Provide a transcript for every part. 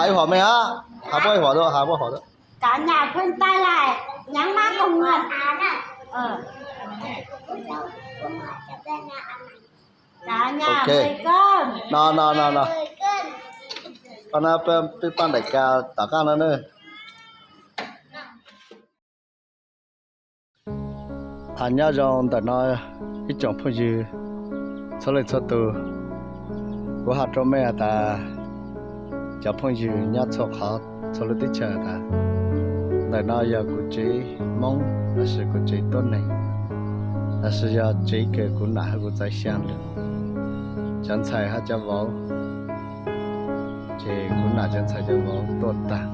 Ib huam me a, hab puab ib huam dua, hab puab huam dua. Cả nhà khuyên tay lại, nhắm mắt cầu nguyện. Ờ. Cả nhà mười cơn. No, no, no, no. Koj na, peb paab daim kav tom qab no na. Nyob zoo ntawm no ib tsoom phooj ywg txhua leej txhua tus, kuv has rua mej has tas cov phooj ywg nyob txhua qhov txhua lub teb chaws tas ntawm no yog kuv tsev Moob lossis kuv tsev tuab neeg, lossis yog tsev kws kuv nam hab kuv txaiv xyaa lug. Cov ntxhais hab cov vauv, ces kuv nam cov ntxhais cov vauv tuaj taag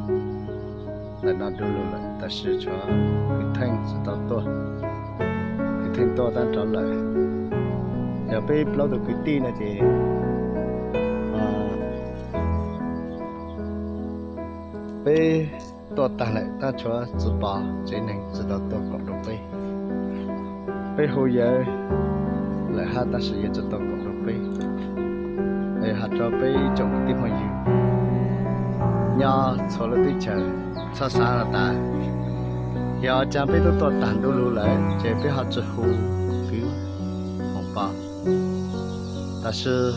ntawm no du lug lawm, tab sis tshuav kwv Theej tsi tau tuaj. Kwv Theej tuaj taab nrov lawm. Yog peb plaub tug kwv tij no ces peb tuaj taag lawm, tab tshuav txiv pos tsev neeg tsi tau tuaj koom rua peb. Peb hu yawg lawm hab tab sis yawg tsi tau koom rua peb. Has rua peb ib tsoom kwv tij phooj ywg nyob txhua lub teb chaws txhob xaav has tas yog caag peb tub tuaj taag du lug lawm ces peb ho tsi hu kwv Foom Pov. Tab sis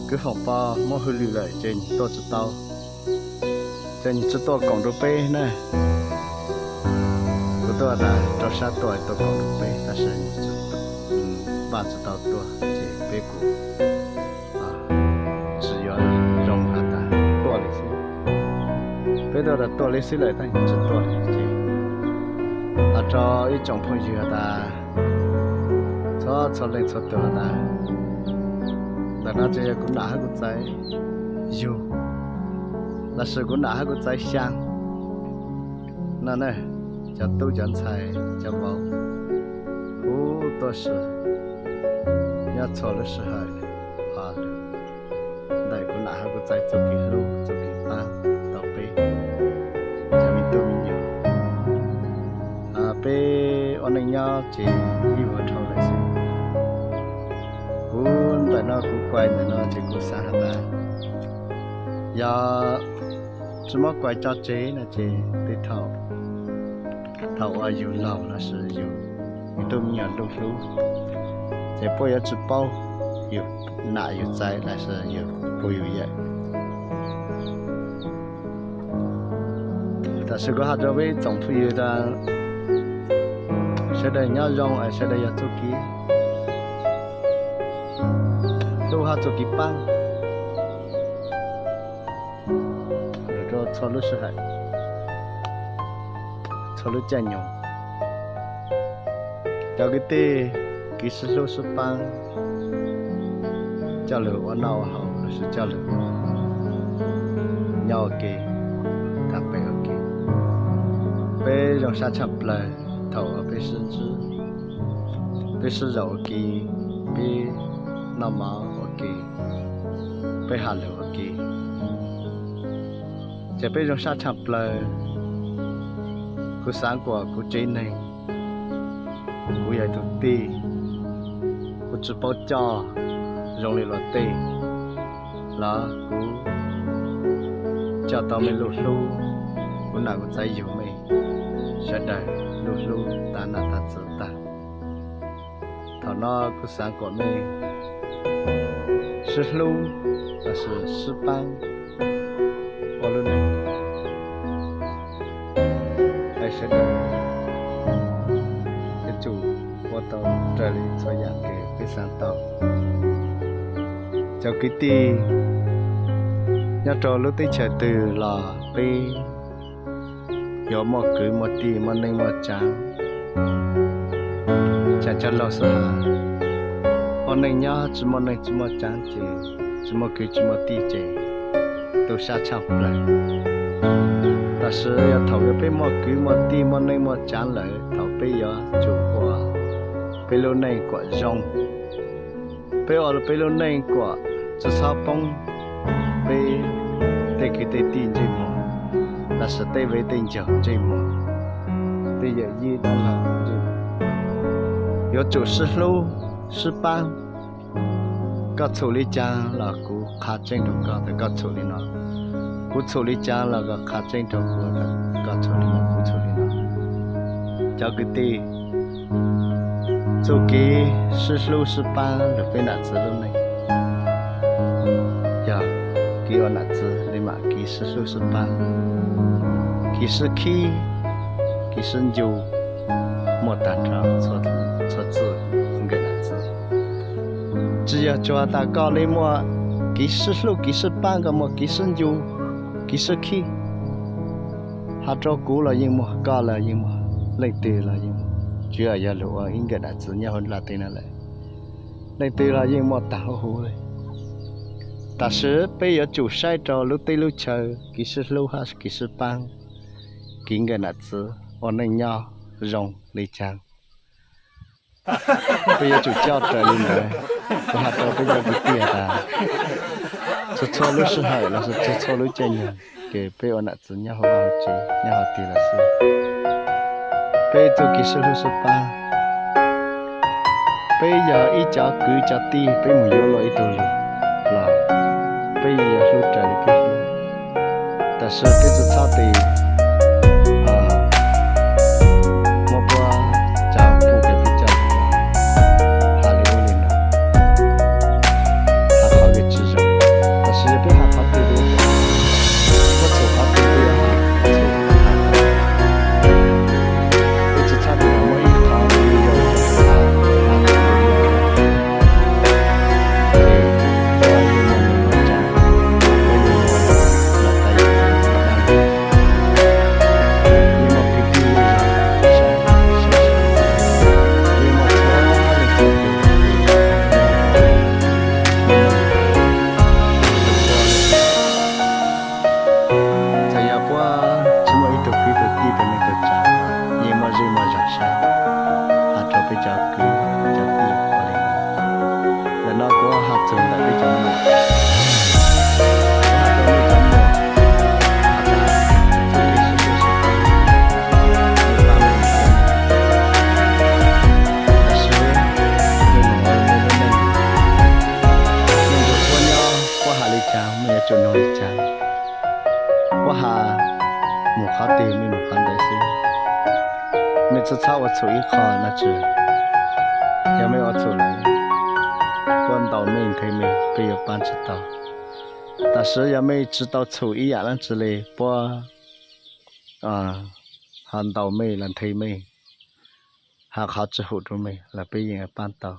kwv Foom Pov muab hwj lwm lawm ces nwg tuaj tsi tau, ces nwg tsi tuaj koom rua peb na. Kuv tuaj tas rau sab tuaj tuaj koom rua peb tab sis npaaj tsi tau tuaj ces peb kuj tsi yuav zoo has tas tuaj li xwb. Peb tuaj tas tuaj li xwb lawm tab nwg tsi tuaj ces has rua ib tsoom phooj ywg has tas txhua txhua leej txhua tug has tas ntawm no ces yog kuv nam hab kuv txaiv yug, lossis kuv nam hab kuv txaiv xyaa no na. Cov tub cov ntxhais cov vauv huv tuaj si nyob txhua lub sij hawm ntawm kuv nam hab kuv txaiv txuj kev hlub txuj kev paab tau peb cov me tub me nyuam. Peb ua neej nyob ces ib vuag dhau lawm xwb. Kuv ntawm no kuv kuaim ntawm no ces kuv xaav has tas yog tsi muab kuaim tso tseg no ces tej thaum, thaum uas yug laug lossis yug me tub me nyuam ntuj hlub ces puab yuav tsi paub yug nam yug txaiv lossis yug puj yug yawm. Tab sis kuv has rua peb tsoom phooj ywg tas sawv daws nyob zoo, sawv daws yog txuj kev hlub hab txuj kev paab rua txhua lub sij hawm, txhua lub caij nyoog. Cov kwv tij kev sib hlub sib paab coj lug ua noj ua haus lossis coj lug nyob ua ke, taag peb ua ke. Peb zoo sab tshaaj plawg thaum uas peb sib ntsib, peb sib zaum ua ke, peb noj mov ua ke, peb has lug ua ke, ces peb zoo sab tshaaj plawg. Kuv xaav kuas kuv tsev neeg, kuv yog ib tug tij, kuv tsi paub coj zoo li luag tej, los kuv coj tau mej lub hlub, kuv nam kuv txaiv yug mej, sawv daws lub hlub tas nam tas txwv tag. Thaum no kuv xaav kuas mej sib hlub lossis sib paab ua lub neej, sawv daws yuav tsum ua tau raws li txhua yaam kws peb xaav tau. Cov kwv tij nyob rau lub teb chaws twg los peb yuav muaj kwv muaj tij muaj neej muaj tsaav. Tsam cov laug xav has, muaj neej nyob tsi muaj neej tsi muaj tsaav ces, tsi muaj kwv tsi muaj tij ces tu sab tshaaj plawg. Tab sis yog thaum yog peb muaj kwv muaj tij muaj neej muaj tsaav lawm, thaum peb yuav tsum ua peb lub neej kuas zoo, peb ua peb lub neej kuas tsi txhob poob peb tej kwv tej tij ntsej muag, tab sis tej viv tej ncaus ntsej muag, tej yawm yij dab laug ntsej muag. Yuav tsum sib hlub sib paab. Koj txhum li caag los kuv qha tseeb rau koj tas koj txhum li no. Kuv txhum li cas los kom qha tseeb rau kuv, kom txhum li no, kuv txhum li no. Cov kwv tij, txuj kev sib hlub sib pab ntawm peb nam txiv lub neej yog kev ua nam txiv li mam kev sib hlub sib pab, kev sib khib, kev sib ncu, muaj tag nrho txhua txij nkawm nam txiv. Tsis yog tsuas tas koj li muaj kev sib hlub kev sib pab, koj muaj kev sib ncu, kev sib khib. Ho rau kuv los yeej muaj, koj los yeej muaj, leej twg los yeej muaj. Tsuas yog luag ua ib nkawm nam txiv nyob hauv nplaj teb no lawm, leej twg los yeej muaj tag huv huv li. Tam sis peb yuav tsum saib rau lub teb lub chaw kev sib hlub hab kev sib pab, kev nkawm nam txiv ua neej nyob zoo li cas. Peb yuav tsum coj raws li ntawd. Kuv has rau peb cov kwv tij tas, txhua txhua lub sij hawm los sis txhua txhua lub caij nyoog ces peb ua nam txiv nyob hauv vaj hauv tsev nyob hauv twg los xij, peb txuj kev sib hlub sib pab. Peb yog ib cov kwv cov tij, peb mus yuav luag ib tug lug los peb yeej yuav hlub raws li peb hlub. Tam sis peb tsi txhob tes muab puab cov phooj ywg peb coj lug has li ub li no, has qhov twg tsi zoo. Tam sis yog peb has qhov twg li, puab txhum qhov twg peb yuav has, txhum has. Peb tsi txhob tes muab ib qho zoo, txawm yog puab tsi muaj ib tug kwv tug tij tug neej tug tsav, yeej muaj zej muaj zog sab. Has rau peb cov kwv cov tij ua li ntawd. Ntawm no kuv has txug ntawm peb cov muam, kuv has rau nej cov muam, has tas txuj kev sib hlub sib pab, tam sis nej mus ua lub neej, nej ntsuag puab nyob puab has li cas mej yuav tsum noog li cas. Puab has mus qhov twg mej mus qhov ntawd xwb. Mej tsi txhob ua txhum ib qho dlaab tsi. Yog mej ua txhum lawm, puab ntaus mej nthe mej peb yuav paab tsi tau. Tam sis yog mej tsi tau txhum ib yaam dlaab tsi le, puab ho ntaus mej los nthe mej, has qhov tsi hum rua mej los peb yeej paab tau.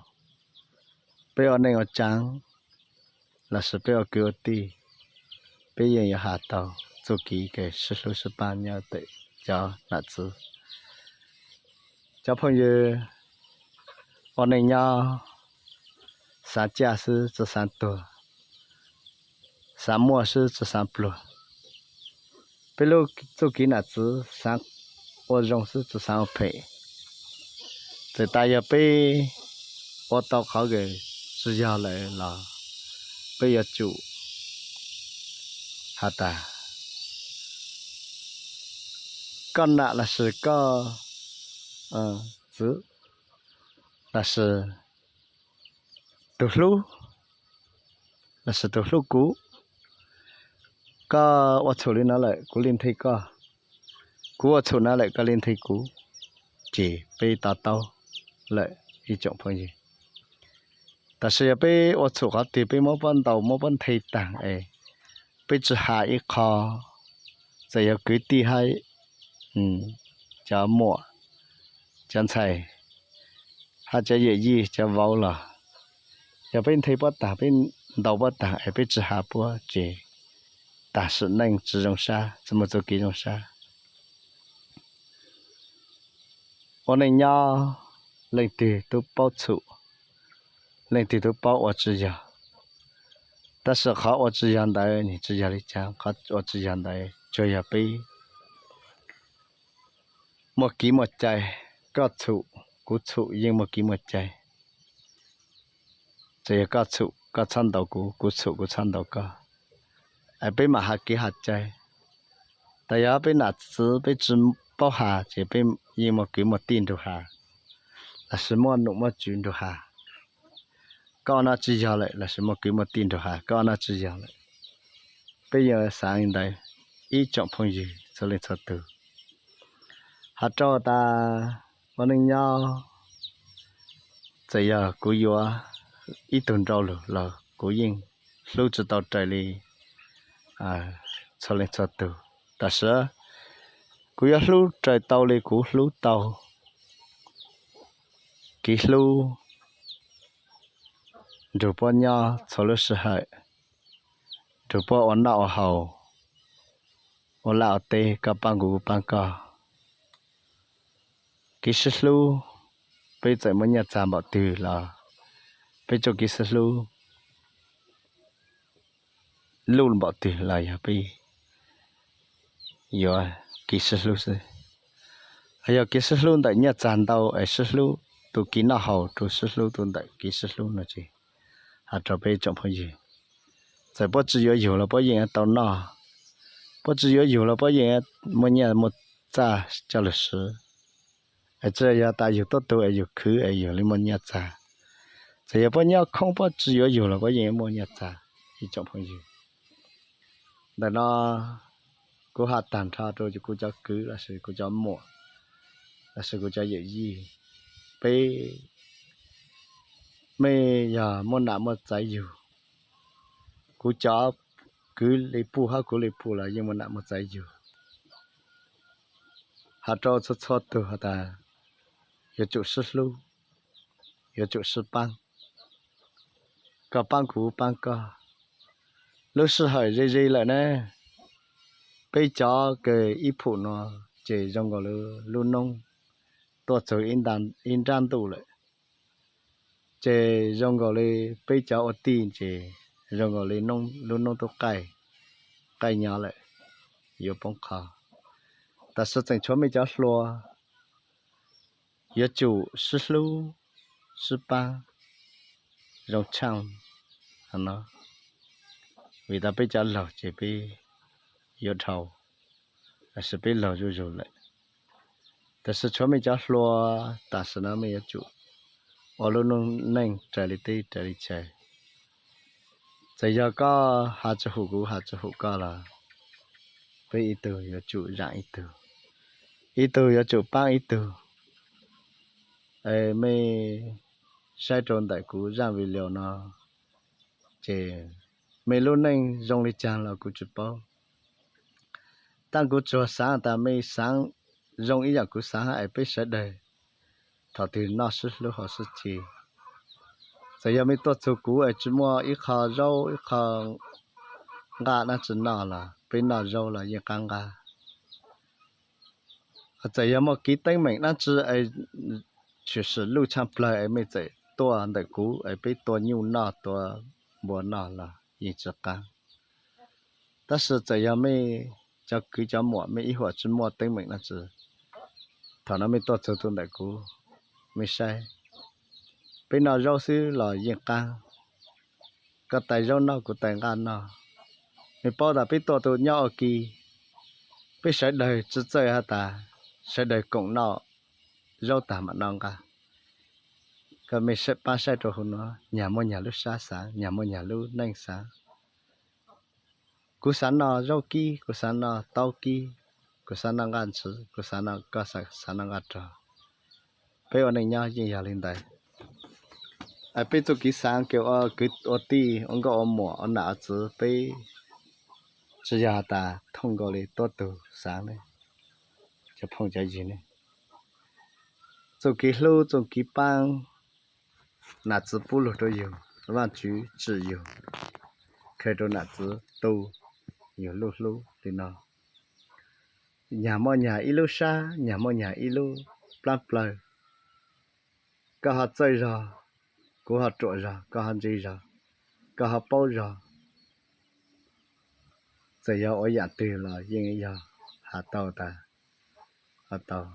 Peb ua neej ua tsaav lossis peb ua kwv ua tij, peb yeej yuav has tau txuj kev kws sib hlub sib paab nyob ntawm cov nam txiv. Cov phooj ywg, ua neej nyob xaav caj xwb tsi xaav tuag, xaav muaj xwb tsi xaav pluag. Peb lub txuj kev nam txiv xaav ua zoo xwb tsi xaav ua phem. Txawm tas yog peb ua tau qhov kws tsi yog lawm los peb yuav tsum has tas, koj nam lossis koj txiv lossis tus hlub lossis tus hlub kuv, koj ua txhum li no lawm kuv li nthe koj, kuv ua txhum no lawm koj li nthe kuv, ces peb to taub lawm ib tsoom phooj ywg. Tam sis yog peb ua txhum qhov twg peb muab puab ntaus muab puab nthe taag es peb tsi has ib qho, txawm yog kwv tij hab cov muam, cov ntxhais, hab cov yawm yij cov vauv los, yog peb nthe puab taag peb ntaus puab taag es peb tsi has puab ces tag sim neej tsi zoo sab, tsi muaj txuj kev zoo sab. Ua neej nyob leej twg tub paub txhum, leej twg tub paub ua tsi yog. Tab sis qhov ua tsi yog ntawd nws tsi yog li cas, qhov ua tsi yog ntawd tsuas yog peb muaj kev muaj cai, koj txhum kuv txhum yeej muaj kev muaj cai. Txawm yog koj txhum koj txhob ntaus kuv, kuv txhum kuv txhob ntaus koj, es peb mam has kev has cai. Tas yog peb nam txiv peb tsi paub has ces peb yeej muaj kwv muaj tij nrug has, lossis muaj num muaj tswv nrug has. Koj ua no tsi yog lawm, lossis muaj kwv muaj tij nrug has koj ua no tsi yog lawm. Peb yuav xaav li ntawd ib tsoom phooj ywg txhua leej txhua tug. Has rau tas ua neej nyob, txawm yog kuv yuav ib tug nrauj lug los kuv yeej hlub tsi tau raws li txhua leej txhua tug. Tam sim kuv yuav hlub raws tau li kuv hlub tau kev hlub, nrug puab nyob txhua lub sij hawm, nrug puab ua noj ua haus, ua laj ua teb, koj paab kuv kuv paab koj. Kev sib hlub, peb txawm muaj nyaj txag npaum twg los peb tsoom kev sib hlub luj npaum twg los yog peb yuav kev sib hlub xwb. Yog kev sib hlub ntawm nyaj txag ntau es sib hlub tus kev noj haus rua sib hlub tus ntawm kev sib hlub no tsis has rau peb tsoom phooj ywg. Txawm puab tsi yuav yug los puab yeej tau noj, puab tsi yuav yug los puab yeej muaj nyaj muaj txag coj lug swv. Es tsi yog tas yug tuab tug es yug khwv es yug li muaj nyaj txag. Txawm yog puab nyob khoob puab tsi yuav yug los puab yeej muaj nyaj txag. Ib tsoom phooj ywg, ntawm no kuv has tag nrho rau kuv cov kwv lossis kuv cov muam lossis kuv cov yawm yij, peb mej yog muaj nam muaj txaiv yug, kuv cov kwv li puj hab kuv li puj los yeej muaj nam muaj txaiv yug. Has rau txhua txhua tug has tas yuav tsum sib hlub, yuav tsum sib paab, koj paab kuv paab koj. Lub sij hawm ze ze lawm ne, peb cov kws ib phum no ces zoo nkaus lub noob tuaj txug ib nrab ntuj lawm, ces zoo nkaus li peb cov ua tij ces zoo nkaus li lub noob tub qaij, qaij nyob lawm, yuav poob qho. Tam sim tseem tshuav mej cov hluas, yuav tsum sib hlub, sib paab, zoo tshaaj no, vim tas peb cov laug ces peb yuav dhau, tab sis peb laug zuj zug lawm. Tab sis tshuav mej cov hluas, tam sim no mej yuav tsum ua lub neej raws li teb raws li chaw. Txawm yog koj has tsi hum kuv, has tsi hum koj los peb ib tug yuav tsum zaam ib tug, ib tug yuav tsum paab ib tug. Mej saib rau ntawm kuv zaaj video no, ces mej lub neej zoo li caag los kuv tsi paub. Tab kuv tsuas xaav tas mej xaav zoo ib yaam kuv xaav hab es peb sawv daws thaum twg noj sib hlub haus sib ci. Txawm yog mej tuaj txug kuv es tsi muaj ib qho zaub ib qho nqaj dlaab tsi noj los peb noj zaub los yeej qaab nqaj. Txawm yog muaj kev teeb meem dlaab tsi es tshwm sim luj tshaaj plawg es mej txawm tuaj ntawm kuv es peb tua nyuj noj tua npua noj los yeej tsi qaab. Tab sis txawm yog mej cov kwv cov muam mej ib huam tsi muaj teeb meem dlaab tsi, thaum no mej tuaj txug tus ntawm kuv, mej saib, peb noj zaub xwb los yeej qaab. Koj tais zaub noj kuv tais nqaj noj. Mej paub tas peb tuaj tus nyob ua ke, peb sawv daws tsi txawj has tas sawv daws koom noj zaub tag mam noj nqaj. Koj mej paab saib rau huv nuav, nyag muaj nyag lub sab xaav, nyag muaj nyag lub neej xaav. Kuv xaav noj zaub kib, kuv xaav noj taub kib, kuv xaav noj nqaj ntsws, kuv xaav noj, koj xaav noj nqaj rog. Peb ua neej nyob yeej yog li ntawd. Peb txuj kev xaav kws ua kwv ua tij ua nkauj ua muam ua nam ua txwv peb tsi yog has tas thooj nkaus li tuab tug xaav ne, cov phooj cov ywg ne. Txuj kev hlub txuj kev paab, nam txwv pub lug rau yug, Vaajtswv tsim yug, khaws rau nam txwv tu yug lub hlub li no. Nyag muaj nyag ib lub sab, nyag muaj nyag ib lub plaab plawg. Koj ho txawj zog, kuv ho ruam zog, koj ho ntse zog, koj ho paub zog. Txawm yog ua yaam twg los yeej yog has tau tas, has tau.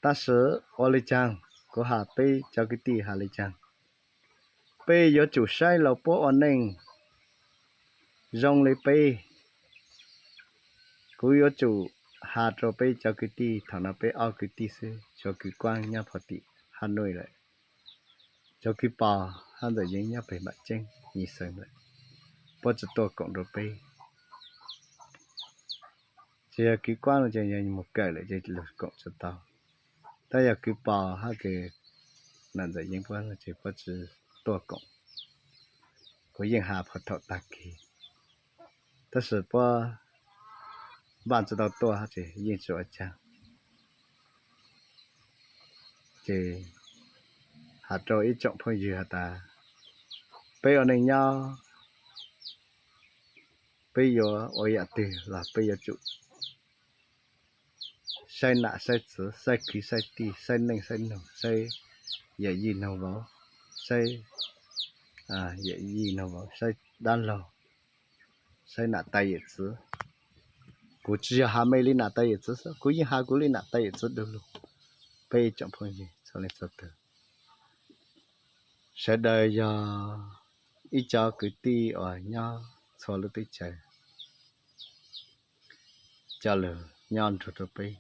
Tab sis ua li caag, kuv has peb cov kwv tij has li caag, peb yuav tsum saib lug puab ua neej zoo li peb. Kuv yuav tsum has rau peb cov kwv tij, thaum no peb ob kwv tij xwb, cov kwv Kuaab nyob puag tim Hab Nuj lawm, cov kwv Pos hab Ntxawm Yeev nyob peg Npaam Ceeb Nyij Xeev lawm, puab tsi tuaj koom rau peb. Ces yog kwv Kuab no ces yog mus kawm lawm ces lug koom tsis tau. Tab yog kwv Pos hab kwv Nam Ntxawm Yeeb puab no ces puab tsi tuaj koom. Kuv yeej has puag thaum tag kis, tab sis puab npaj tsi tau tuaj ces yeej tsi ua caag. Ces has rau ib tsoom phooj ywg has tas, peb ua neej nyob, peb yuav ua yam twg los peb yuav tsum saib nam saib txwv, saib kwv saib tij, saib neej saib noog, saib yawm yij noog vauv, saib yawm yij noog vauv, saib dab laug, saib nam tais yawm txwv. Kuv tsi yog has mej li nam tais yawm txwv xwb, kuv yeej has kuv li nam tais yawm txwv du lug. Peb ib tsoom phooj ywg txhua leej txhua tug, sawv daws yog ib cov kwv tij uas nyob txhua lub teb chaws, coj lug nyob nrug rau peb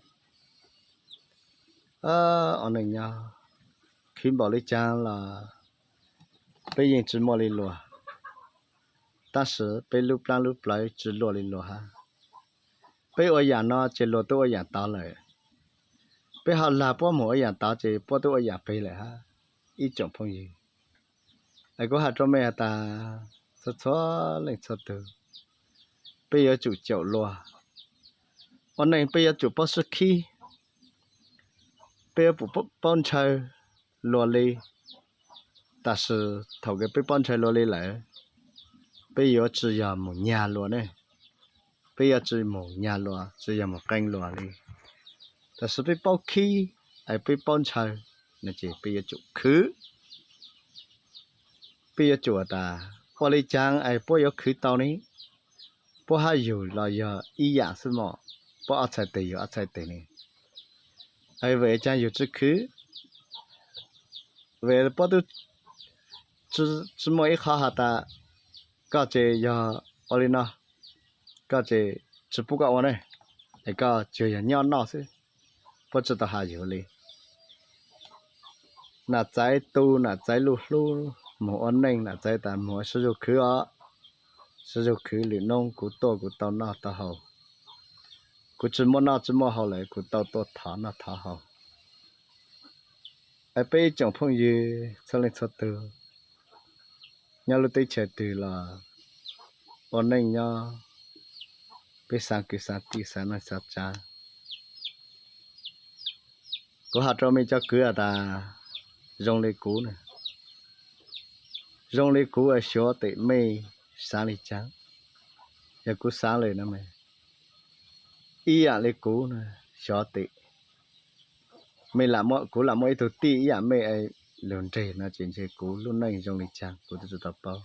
ua neej nyob. Khwv npaum li caag los peb yeej tsi muaj li luag, tab sis peb lub plaab lub plawv tsi luaj li luag hab. Peb ua yam no ces luag tub ua yam tod lawm, peb ho lag puab moog ua yam tod ces puab tub ua yam peg lawm hab. Ib tsoom phooj ywg, es kuv has rau mej has tas, txhua txhua leej txhua tug, peb yuav tsum caum luag. Ua neej peb yuav tsum paub sib khib, peb yuav tsum paub ntshaw luag li. Tam sis thaum kws peb paub ntshaw luag li lawm, peb yuav tsi yog mus nyag luag ne, peb yuav tsi mus nyag luag, tsi yog mus qee luag li. Tam sis peb paub khib, es peb paub ntshaw no ces peb yuav tsum khwv. Peb yuav tsum tas ua li caag es puab yuav khwv tau ne, puab hab yug los yog ib yam xwb mog, puab ob txhais tes yug ob txhais tes ne, es vim caag yug tsi khwv? Vim puab tub tsi muaj ib qho has tas, koj ces yog ua li no, koj ces tsi pub koj ua ne, es koj tsuas yog nyob noj xwb. Puab tsi tau has yug li. Nam txaiv tu nam txaiv luj hlub, moog ua neej nam txaiv tas moog ua sib zug khwv os, sib zug khwv, lwm nub kuv tuaj kuv tau noj tau haus, kuv tsi muaj noj tsi muaj haus lawm kuv tau tuaj thov noj thov haus. Es peb ib tsoom phooj ywg txhua leej txhua tug, nyob lub teb chaws twg los ua neej nyob, peb xaav kwv xaav tij xaav neej xaav tsav. Kuv has rau mej cov kwv has tas, zoo li kuv na, zoo li kuv xyuas tes mej xaav li caag. Yog kuv xaav li no, ib yam li kuv na, xyuas tes mej, kuv lam muaj ib tug tij ib yam mej lug nreg no ces ntshe kuv lub neej zoo li caag kuv tub tsi tau paub.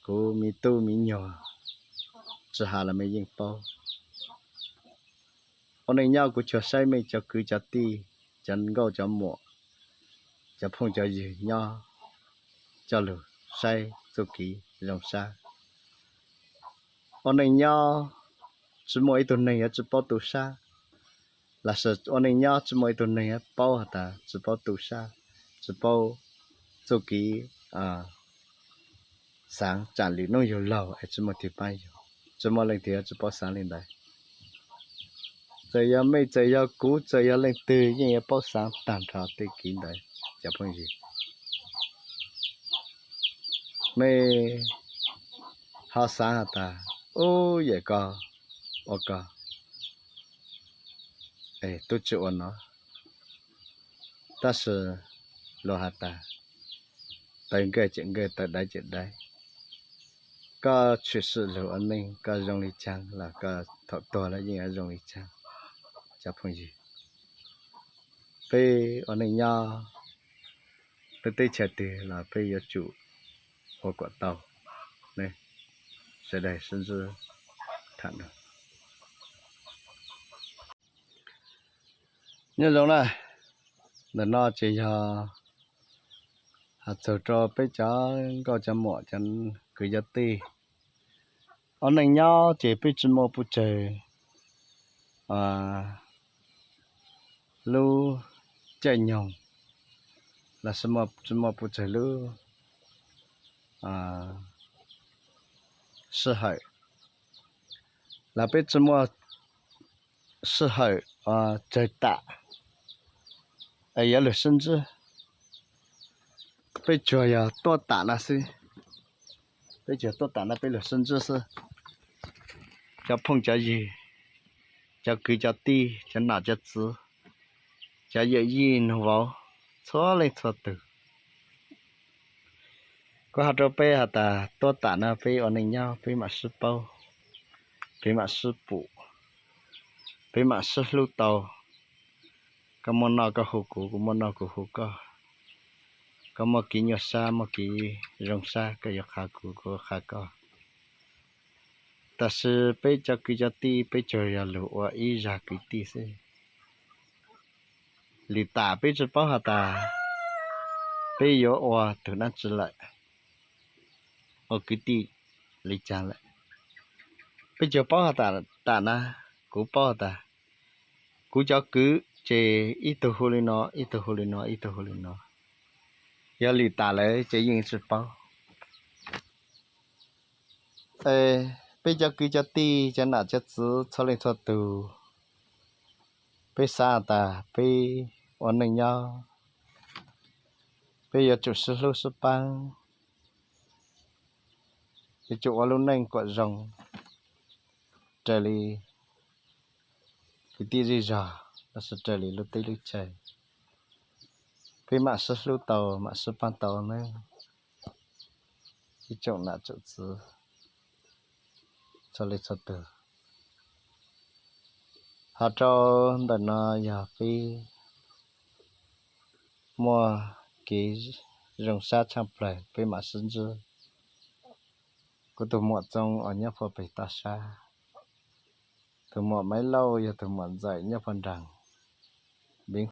Kuv miv tub miv nyuag tsi has los mej yeej paub. Ua neej nyob kuv cuag saib mej cov kwv cov tij, cov nkauj cov muam, cov phooj cov ywg nyob coj lug saib txuj kev zoo sab. Ua neej nyob tsi muaj ib tug neeg yuav tsi paub tu sab, los sis ua neej nyob tsi muaj ib tug neeg yuav paub has tas tsi paub tu sab, tsi paub txuj kev xaav tsaam lwm nub yug laug es tsi muaj twg paab yug, tsi muaj leej twg yuav tsi paub xaav li ntawd. Txawm yog mej txawm yog kuv txawm yog leej twg yeej yuav paub xaav taag nrho tej kev ntawd cov phooj ywg. Mej ho xaav has tas, ub, yam koj ua koj tub tsi ua no, tab sis luag has tas, tawv nkawj cem nkawj, tawv daiv cem daiv. Koj tshwm sim lug ua neej koj zoo li caag los koj thaum tuag los yeej yuav zoo li caag. Cov phooj ywg, peb ua neej nyob lub teb chaws twg los peb yuav tsum ua kom tau. Sawv daws sib ntsib tham no. Nyob zoo na, ntawm no ces yog has txug rau peb cov nkauj cov muam cov kwv cov tij. Ua neej nyob ces peb tsi muaj puj tsawg lub caij nyoog los sis tsi muaj puj tsawg lub sij hawm los peb tsi muaj sij hawm tsawg tam yuav lug sib ntsib. Peb tsuas yog tuaj tam no xwb, peb tsuas tuaj tam no peb lug sib ntsib xwb. Cov phooj cov ywg, cov kwv cov tij, cov nam cov txwv, cov yawm yij nug vauv, txhua leej txhua tug, kuv has rau peb has tas tuaj tam no peb ua neej nyob peb mam sib paub, peb mam sib pum, peb mam sib hlub tau. Koj muaj noj koj hu kuv, kuv muaj noj kuv hu koj. Koj muaj kev nyuaj sab muaj kev zoo sab koj yuav qha kuv, kuv yuav qha koj. Tab sis peb cov kwv cov tij peb tsuas yog lug ua ib zag kwv tij xwb. Lwm tam peb tsis paub has tas peb yuav ua tug dlaab tsi lawm, ua kwv tij li caag lawm. Peb tsuas paub has tas tam na, kuv paub has tas kuv cov kwv ces ib tug hu li no, ib tug hu li no, ib tug hu li no. Yog lwm tam lawm ces yeej tsis paub. Peb cov kwv cov tij, cov nam cov txwv txhua leej txhua tug, peb xav tas peb ua neej nyob peb yuav tsum sib hlub sib paab, yuav tsum ua lub neej kuam zoo raws li kwv tij zej zog los sis raws li lub teb lub chaw. Peb mam sib hlub tau mam sib paab tau nawb, ib tsoom nam tsoom txwv txhua leej txhua tug. Ho rau ntawm no yog peb muaj kev zoo sab tshaaj plawg peb mam sib ntsib. Kuv tug muam Txoov uas nyob puag pem toj sab, tug muam Maiv Lauj yog tug muam ntxawm nyob puag nraag.